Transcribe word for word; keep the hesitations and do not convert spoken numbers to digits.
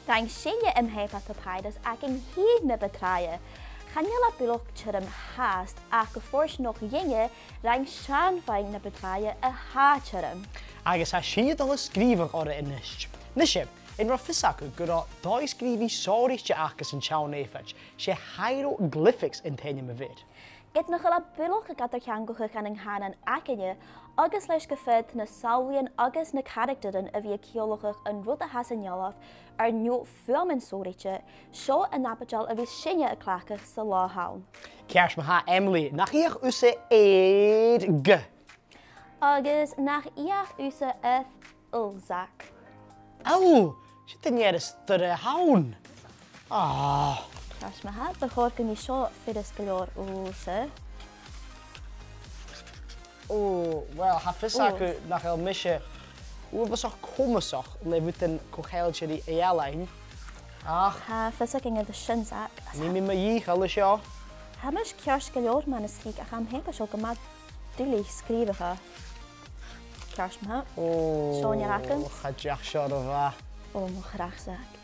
Rinn sinne am pàipear-pàipeir againn fhìn na bu tràithe. Chan eil e buileach tioram fhathast, ach gu fortanach dhuinne, rinn seann fheadhainn na bu tràithe a tha tioram. Agus tha sinne a' dol a sgrìobhadh orra a-nis. Nise, an robh fios agaibh gun robh dòigh-sgrìobhaidh sònraichte aca san t-seann Eaphort? 'S e hieroglyphics an t-ainm a bh' air. Ged nach eil e buileach ag eadar-theangachadh ann an cànan againne, agus leis gu faod na samhlaidhean agus na caractaran a bhith a' ciallachadh an rud a tha san dealbh air neo fuaimean sònraichte, seo an aibidil a bhios sinne a' cleachdadh san latha an-diugh. Ceart ma-thà, Emily, nach fhiach thusa air G? Agus nach fhiach thusa air Ilzak? Au! Sin an duine as duilghe a th' ann. Ah. Ceart ma-thà, bu chòir gum bi seo furasta gu leòr dhòmhsa. Ò, uill, tha fios Ò. agam nach eil mise uabhasach comasach le rudan co-cheangailte ri ealain. Ach Tha fios againn air sin, Zach. nì mi mo dhìcheall an seo. Tha mise ceart gu leòr, mar as trice, ach tha am pàipear seo gu math duilich sgrìobhadh. Ceart ma-thà. Ò, Seo an fhear agam. cha deach seo ro mhath. Ò, mo chreach, Zach.